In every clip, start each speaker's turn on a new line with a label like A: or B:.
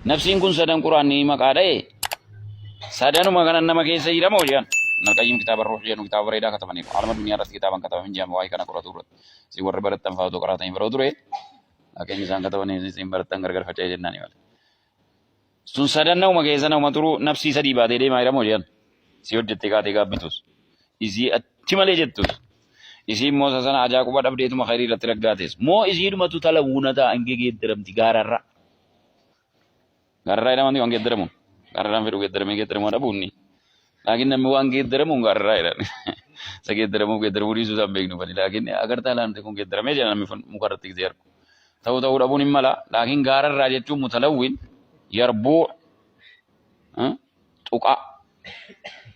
A: Nafsiin kun sadan Qur'aanni maqaa dha'e sadanuma kana nama keessa jira moo jedhan. Ibn Qayyim kitaaba Ruuh jedhu kitaaba bareedaa katabaniiru. Alama duniyaa irratti kitaaban katabamin jedhama waa'ee kana qoratu irratti. Isin warri barattan fa'aa otoo qaraatanii baroo ture. Laakiin isaan katabanii isin barattan gargar faca'ee jennaani malee. Sun sadan nama keessa nama turu nafsii sadii baatee deemaa jira moo jedhan. Si hojjettee kaatee gaabbitus. Isii achi malee jettus. Isii immoo isa sana ajaa quba dhabdeetuma khayrii irratti raggaates. Moo isiidhumatu talawwuna ta'a hin geeddaramti gaararra. Gaararraa jedhamanti waan geeddaramuun. Gaararraan fedhu geeddaramee geeddaramuu dhabuun ni. Laakiin namni waan geeddaramuun gaararraa jedhan. Isa geeddaramuuf geeddaramuu dhiisuu isaan beeknu bani. Laakiin agartaa laamte kun geeddaramee jedha namni muka irratti gisee argu. Ta'uu ta'uu dhabuun hin mala. Laakiin gaararraa jechuun mutalawwin yarbuu tuqaa.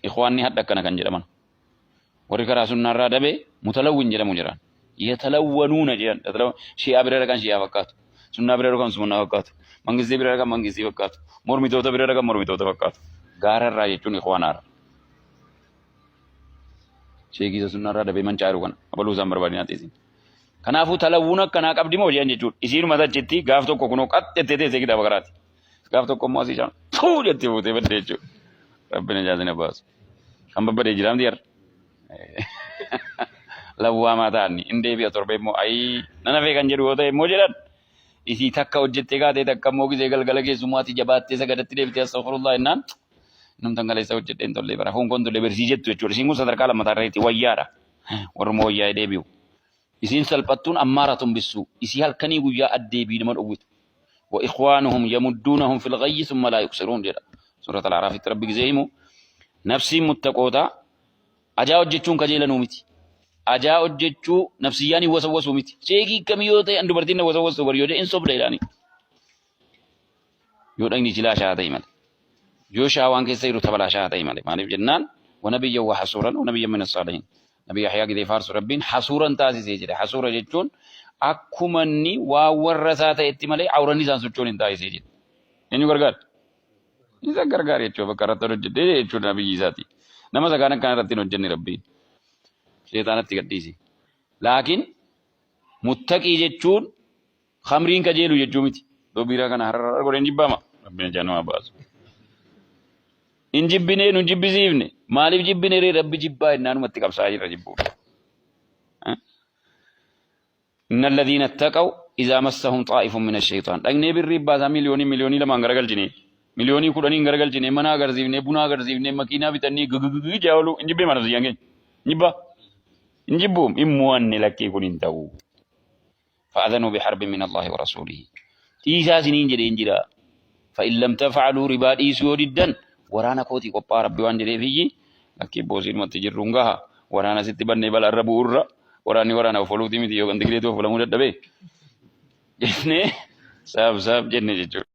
A: Ikhwaanni hadha akkana kan jedhaman. Warri karaa sunnaarraa dabe mutalawwin jedhamu jiran. Yatalawwanuuna jedhan. Shi'aa bira dhaqan shi'aa fakkaatu. Sunnaa bira dhaqan sunnaa fakkaatu. Mangistii bira dhaqan mangistii fakkaatu. Mormitoota bira dhaqan mormitoota fakkaatu. Gaararraa jechuun ikhwaanaara. Sheekii isa sunnaarraa dabee mancaa jiru kana. Abaluu isaan barbaadinaa xiisin. Kanaafuu talawwuun akkanaa qabdi moo jedhan jechuudha. Isiinuma achitti gaaf tokko kunoo qax jettee teessee kitaaba karaati. Gaaf tokko immoo asii isaan tuu jettee fuutee badde jechuudha. Rabbi na jaasina baasu. Kan babbadee jira miti har'a. Lawwaamaa ta'anni hin deebi'a torbee immoo ayii nana fee kan jedhu yoo ta'e immoo jedhan. Isii takka hojjettee kaatee takka immoo gisee galgala keessummaatti jabaattee sagadatti deebitee astaghfirullah jennaan namtan kaleessa hojjedhee hin tollee bara foon koon tollee bersii jettu jechuudha. Isiin kun sadarkaa lammataa irratti wayyaadha. Warruma wayyaa'ee deebi'u. Isiin salphattuun ammaaratun bissuu. Isii halkanii guyyaa addeebii nama dhowwitu. Wa ikhwaanuhum yamudduunahum fil ghayyi summa laa yuqsiruun jedha. Suurat al-Araafitti Rabbi gizee himu. Nafsiin muttaqootaa ajaa hojjechuun kajeelanuu miti. Ajaa hojjechuu nafsiyyaan hin wasawwasuu miti. Sheekii kamii yoo ta'e an dubartiin na wasawwasuu bar yoo jedhe hin sobda jedhaanii. Yoo dhagni jilaa shaa ta'e malee. Yoo shaawaan keessa jiru tabalaa shaa ta'e malee. Maaliif jennaan wanabiyya wa hasuuran wanabiyya min as-saalihiin. Nabi Yahyaa gidee faarsu Rabbiin hasuuran taasisee jedhe. Hasuura jechuun akkuma inni waan warra isaa ta'etti malee awranni isaan sochoon hin taasisee jedhe. Eenyu gargaara? Isa gargaara jechuudha bakka irratti hojjete jechuudha nabiyyi isaati. Nama isa kaan akkana irratti hin hojjenne Rabbiin. Sheexaanatti gadhiise. Laakiin muttaqii jechuun Khamriin kajeelu jechuu miti. Doo biiraa kana harara godheen jibbaama. Rabbiin ajaa nama baasu. Hin jibbinee nu jibbisiifne. Maaliif jibbine ree Rabbi jibbaa jennaanumatti qabsaa'aa jirra jibbuuf. Inna alladhiina ittaqaw izaa massahum xaa'ifun mina shaytaan. Dhaqnee birrii baasaa miliyoonii miliyoonii lamaan garagalchine. Miliyoonii kudhaniin garagalchine mana agarsiifne buna agarsiifne makiinaa bitannee guguguguu jaa oolu hin jibbee mana siyyaan keenya. Hin jibbaa. Hin jibbuum hin mo'anne lakkii kun hin ta'u. Fa'adhanuu biharbin min Allaahi wa rasuulihi. Dhiisaa isiniin jedheen jira. Fa'in lam taf'aluu ribaa dhiisuu yoo diddan waraana kootii qophaa Rabbi waan jedheefiyyi lakkii boosiidhumatti jirruun gaha. Waraana sitti bannee balaa irra bu'urra waraanni waraana of oluutii miti yookaan tigireetu of olamuu dadhabee jennee saaf saaf jenne jechuudha.